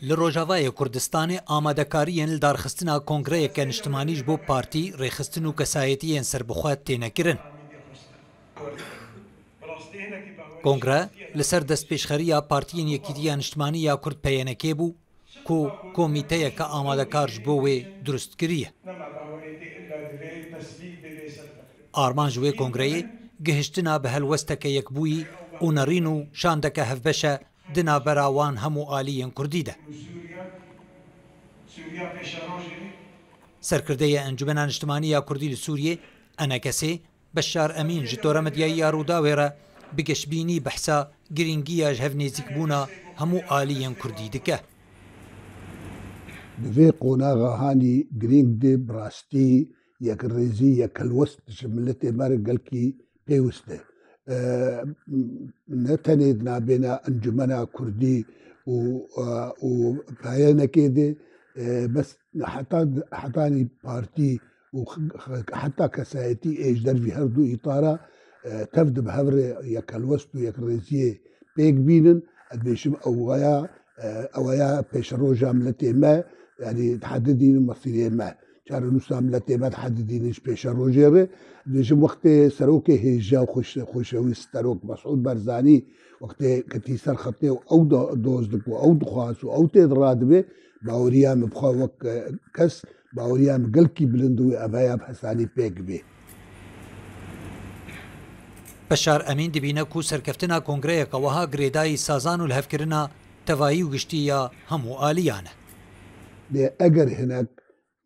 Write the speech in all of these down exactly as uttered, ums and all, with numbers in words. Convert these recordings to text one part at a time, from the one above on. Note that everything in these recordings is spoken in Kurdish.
Li Rojavayê Kurdistanê amadekariyên li darxistina kongreyeke niştimanî ji bo partî, rêxistin û kesayetiyên serbixwe têne kirin. Kongre li ser destpêşxeriya Partiyên Yekîtiya Niştimanî ya Kurd P Y N K bû ku komîteyeke amadekar ji bo wê durust kiriye. Armanc wê kongreyê gihiştina bi helwesteke yekbûyî û nerîn û şandeke hevbeş e di navbera wan hemû aliyên Kurdî de. Serkirdeyê Encûmena Niştimanî ya Kurdî li Sûriyê, E N K S, Beşar Emîn ji tore medyayî ya Rûdawê re bi geşbînî behsa girîngiya ji hev nêzîkbûna hemû aliyên Kurdî dike. Di vê qonaxa hanî girîng de bi rastî yekrêzî, yekhelwest ji miletê me re gelkî pêwist e. E, ne tenê di navbêna Encûmena Kurdî û, e, û P Y N K de, e, bes heta, hetanî partî û x-, x-, heta kesayetî ê ji dervî her du îtara, e, tev di bi hev re yekhelwest û yekrêziyê pêk bînin. Ez dibêjim ew waya, e, ew waya pêşeroja miletê me, yanî dihedidînin mesîrê me. Çarenûsa miletê me dihedidînin ji pêşerojê re. Dibêjim wextê serokê hêja û xweş-, xweşewîst serok Mesûd Barzanî wextê ketî ser xetê û ew do-, doz dibû, ew dixwast û ew tê de radibê, baweriya min bi xwe wek, e, kes, baweriya min gelkî bilind û ev heya bi hesanî pêk bê. Beşar Emîn dibîne ku serkeftina kongreyeke wiha girêdayî sazan û lihevkirina tevayî û giştî ya hemû aliyan e. Lê eger hinek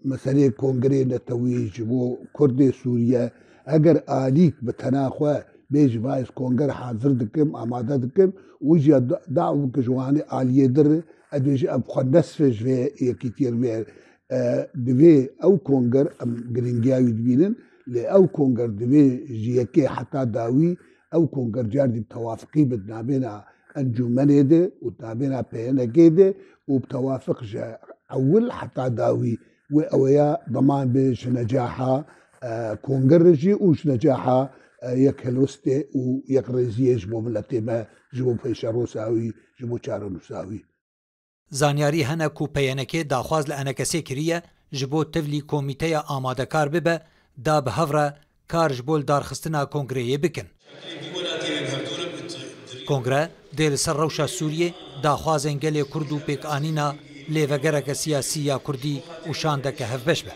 meselê kongrê netewî ji bo Kurdê Sûriye, eger alîk bi tena xwe bê ji va ez konger hazir dikim, amade dikim û jî da-, daw bike ji wanê aliyê dir, ez dibêjim ev xwe nesfe ji vê yekîtiyê re vê, e, divê ew konger em girîngiya wî dibînin, lê ew konger divê ji yekê heta dawî ew konger car dî bi tewafiqî bi navêna encûmenê de û navêna P Y N K de û bi tewafiq ji ewil heta dawî wê eweya deman be ji necaha, e, konger jî û ji necaha, e, yekhelwestê û yekrêziyê ji bo miletê me, ji bo pêşerosa wî, ji bo çarenûsa wî. Zanyarî hene ku P Y N K daxwaz li E N K S'ê kiriye ji bo tevlî komîteya amadekar bibe da bi hev re kar ji bo lidarxistina kongreyê bikin. Kongre dê li ser rewşa Sûriyê, daxwazên gelê Kurd û pêkanîna lêvegereke siyasî ya Kurdî û şandeke hevbeş be.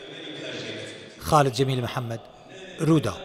Xalid Cemîl Mihemed, Rûdaw.